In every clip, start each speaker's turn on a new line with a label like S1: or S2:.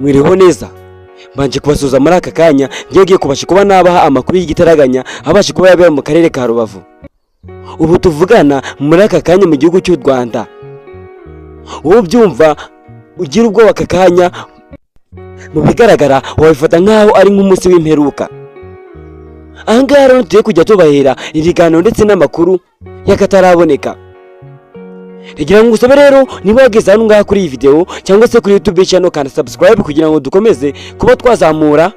S1: Mwiriho neza, mbanje kubasuhuza muri aka kanya. Ngiye kubasha kuba nabaha amakuru y'igitaraganya abasha kuba yabera mu karere ka Rubavu. Ubu tuvugana muri aka kanya mu gihugu cy'u Rwanda, wowe ubyumva ugira ubwoba aka kanya, mu bigaragara wabifata nk'aho ari nk'umunsi w'imperuka. Ahangaha rero tugiye kujya tubahera ibiganiro ndetse n'amakuru y'akataraboneka. Reka ngusabe rero, niba wageze hano ngaha kuri iyi video cyangwa se kuri YouTube channel, kanda subscribe kugira ngo dukomeze kuba twazamura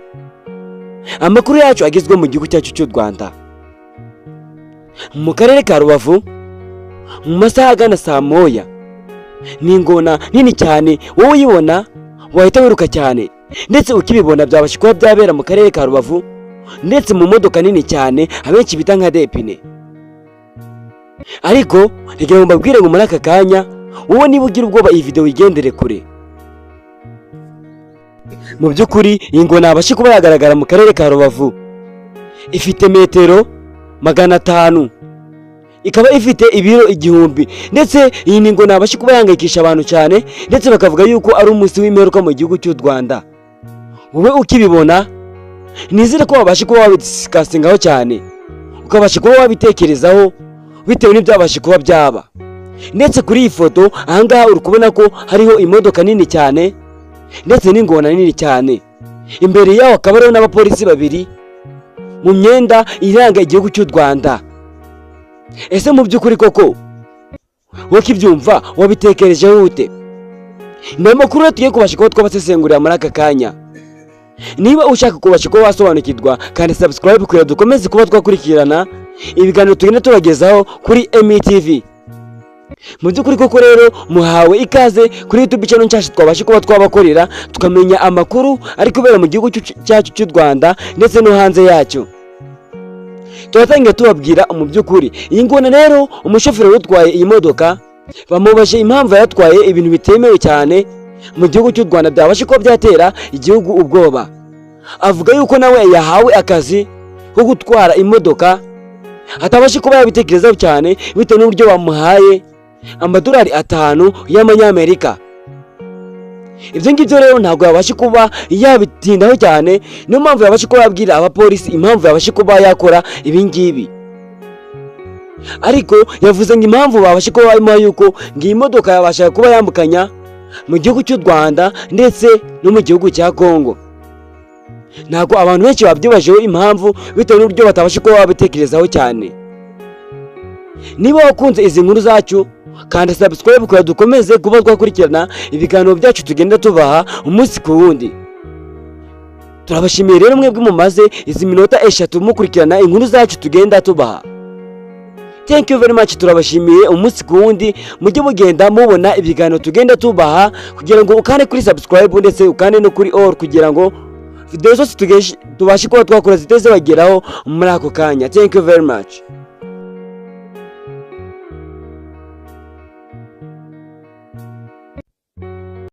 S1: amakuru yacu agezweho mu gihugu cyacu cy'u Rwanda. Mu karere ka Rubavu, mu masaha agana saa 1, ni ingona nini cyane. Wowe uyibona wahita wiruka cyane, ndetse ukibibona byabasha kuba byabera mu karere ka Rubavu, ndetse mu modoka nini cyane abenshi bita nka deux pneus. Ariko reka ngo mbabwire ngo muri aka kanya, wowe niba ugira ubwoba, iyi video wigendere kure. Mu by'ukuri iyi ngona yabasha kuba yagaragara mu karere ka Rubavu, ifite metero 500, ikaba ifite ibiro 1000. Ndetse iyi ni ingona yabasha kuba yahangayikisha abantu cyane, ndetse bakavuga yuko ari umunsi w'imperuka mu gihugu cy'u Rwanda. Wowe ukibibona, nizere ko wabasha kuba wabidiscussingaho cyane, ukabasha kuba wabitekerezaho bitewe n'ibyabasha kuba byaba. Ndetse kuri iyi foto ahangaha uri kubona ko hariho imodoka nini cyane ndetse n'ingona nini cyane. Imbere yaho hakaba hariho n'abapolisi babiri mu myenda iranga igihugu cy'u Rwanda. Ese mu by'ukuri koko wowe ukibyumva wabitekerejeho ute? Ni amakuru rero tugiye kubasha kuba twabasesengurira muri aka kanya. Niba ushaka kubasha kuba wasobanukirwa, kandi subscribe kugira dukomeze kuba twakurikirana ibiganiro tugenda tubagezaho kuri METV. Mu by'ukuri koko rero muhawe ikaze kuri YouTube channel nshyashya twabasha kuba twabakorera, tukamenya amakuru ari kubera mu gihugu cyacu cy'u Rwanda ndetse no hanze yacyo. Turatangira tubabwira mu by'ukuri iyi ngona rero. Umushoferi utwaye iyi modoka bamubajije impamvu yatwaye ibintu bitemewe cyane mu gihugu cy'u Rwanda, byabasha kuba byatera igihugu ubwoba. Avuga yuko nawe yahawe akazi ko gutwara imodoka, atabasha kuba yabitekerezaho cyane bitewe n'uburyo bamuhaye amadolari 5 y'amanyamerika. Ibyo ngibyo rero ntabwo yabasha kuba yabitindaho cyane, niyo mpamvu yabasha kuba yabwira abapolisi impamvu yabasha kuba yakora ibi ngibi. Ariko yavuze ngo impamvu babasha kuba bayimuha yuko ngo iyi modoka yabasha kuba yambukanya mu gihugu cy'u Rwanda ndetse no mu gihugu cya Congo. Ntabwo abantu benshi babyibajeho impamvu bitewe n'uburyo batabasha kuba babitekerezaho cyane. Niba wakunze izi nkuru zacu, kanda subscribe kugira dukomeze kuba twakurikirana ibiganiro byacu tugenda tubaha umunsi ku wundi. Turabashimiye rero mwebwe mumaze izi minota 3 mukurikirana inkuru zacu tugenda tubaha. Thank you very much. Turabashimiye umunsi ku wundi mujye mugenda mubona ibiganiro tugenda tubaha, kugira ngo ukande kuri subscribe ndetse ukande no kuri all, kugira ngo video zose tubashe kuba twakora ziteze bageraho muri ako kanya. Thank you very much.